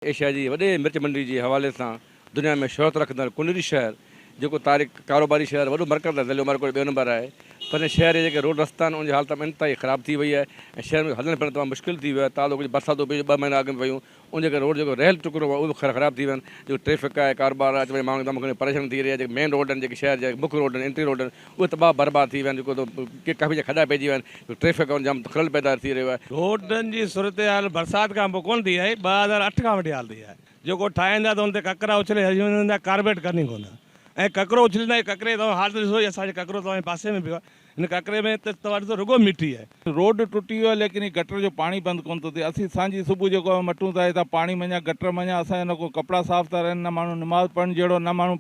Asia جي وڏي مرچ منڊي جي حوالي سان دنيا ۾ شهرت رکندڙ ڪنري شهر جيڪو تاريخ ڪاروباري شهر وڏو مرڪز آهي ضلعو عمرڪوٽ جو ٻيو نمبر آهي پر هن شهر جي جيڪي روڊ رستا آهن ان جي حالت انتهائي خراب ٿي وئي آهي ۽ شهر ۾ هلڻ ڦرڻ تمام مشڪل ٿي ويو آهي تازو ڪجهه برساتون پيون ٻه مهينا اڳ ۾ پيون ان جي ڪري روڊ جيڪو رهيل ٽڪرو آهي اهو به خراب ٿي ويا آهن جيڪو ٽريفڪ آهي ڪاروبار آهي اچ وڃ ماڻهن کي تمام گهڻي پريشاني ٿي رهي آهي جيڪي مين روڊ آهن جيڪي شهر جا مک روڊ آهن انٽري روڊ آهن اهي تباهه برباد ٿي ويا آهن جيڪو ته ڪافي جا کڏا پئجي ويا آهن جو ٽريفڪ آهي جام خلل پيدا ٿي رهيو آهي. روڊن جي صورتحال برسات کان پوء ڪونه ٿي آهي 2008 کان وٺي حال ٿي آهي جيڪو ٺاهين ٿا ته ان تي ڪڪرا اڇلي هلي وڃن ٿا ڪارپيٽ ڪن ئي ڪونه ٿا ۽ ڪڪرو اڇليندا آهيون ڪڪري توهان حالت ڏسو هي اسان جي ڪڪرو توهان جي پاسي ۾ پيو آهي هن ڪڪري ۾ ته توهان ڏسو رڳو مٽي آهي. روڊ ٽٽي ويو آهي ليڪن هي گٽر جو پاڻي بند ڪونه ٿو ٿئي اسين سانجهي صبح جيڪو آهي مٽون ٿا هتان پاڻي منجهان گٽر منجهان اسان جا نه ڪو ڪپڙا صاف ٿا رهن نه ماڻهو نماز پڙهڻ جهڙو نه ماڻهو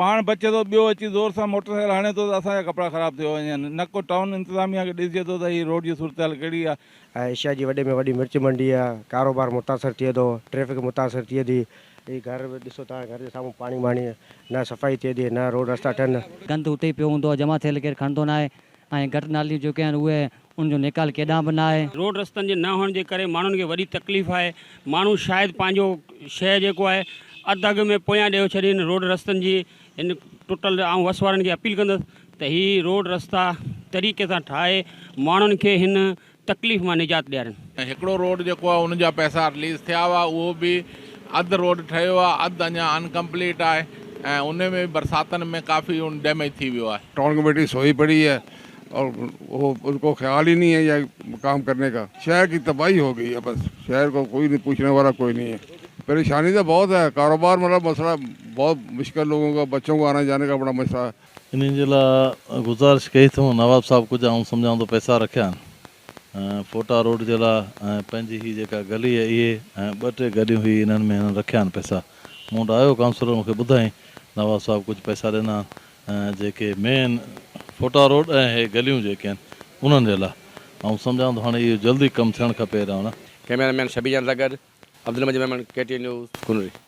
پاڻ بچي ٿو ٻيو اچي زور سان موٽر سائيڪل هڻي ٿو ته اسان جا ڪپڙا خراب ٿيو وڃن نه ڪو ٽائون انتظاميا کي ڏسجي ٿو ته هي روڊ جي صورتحال ڪهڙي آهي. ۽ ايشيا جي وڏي ۾ وڏي مرچ منڊي آ ڪاروبار متاثر ٿئي ٿو ٽريفڪ متاثر ٿئي ٿي هي گهر به ڏسو توهان گهر جي سامهون پاڻي ٻاڻي نه صفائي ٿئي ٿي نه روڊ رستا ٺهن. گند اتي ئي پيو هوندو آهي جمع ٿيل ڪير کڻندو ناهي ۽ گٽر ناليون جيڪي آهن اهي ان جو نيڪال ڪيڏانهن به ناهي. روڊ رستن جي نه هئڻ جي ڪري ماڻهن کي وڏي تڪليف آهي ماڻهو شايد پنهنجو شيء جيڪو آهي اڌ اگهه ۾ پويان ڏيو ڇڏين روڊ رستن جي هن ٽٽل آئون وس وارن کي اپيل ڪندس ته هي روڊ رستا طريقي سان ٺاهي ماڻهن کي هن تڪليف مان نجات ڏيارين. هڪڙو روڊ جيڪو آهي ان جا پئسا رليز ٿيا هئا اهو به اڌ روڊ ٺهيو آهي اڌ اڃا ان ڪمپليٽ آهي ۽ ان ۾ به برساتن ۾ ڪافي ڊيميج ٿي ويو آهي. ٽائون ڪميٽي سوئي پڙي هي اور وہ ان کو خيال هي نهي هي يه ڪام ڪرني ڪا شهر ڪي تباهي هو گئي هي بس شهر ڪو ڪوئي نهي پوڇني والا ڪوئي نهي هي پريشاني ته بهت هي ڪاروبار مطلب مسئلا بهت مشڪل لوگون ڪا بچون ڪو آنا جاني ڪا بڙا مسئلا هي. انهن جي لاء گذارش ڪئي اٿئون نواب صاحب ڪجهه آئون سمجهان ٿو پئسا رکيا آهن ڦوٽا روڊ جي لاء ۽ پنهنجي هي جيڪا گلي آهي اهي ۽ ٻه ٽي گليون هي انهن ۾ هنن رکيا آهن پئسا مون وٽ آيو ڪائونسلر مون کي ٻڌائين نواب صاحب ڪجهه پئسا ڏنا آهن جيڪي مين ڦوٽا روڊ ۽ هي گليون جيڪي آهن انهن جي لاء آئون سمجهان ٿو هاڻي اهو جلدي ڪم ٿيڻ کپي هيڏانهن. ڪئميرا مين شبير جان سان گڏ Abdul Majeed Memon K T N news Kunri.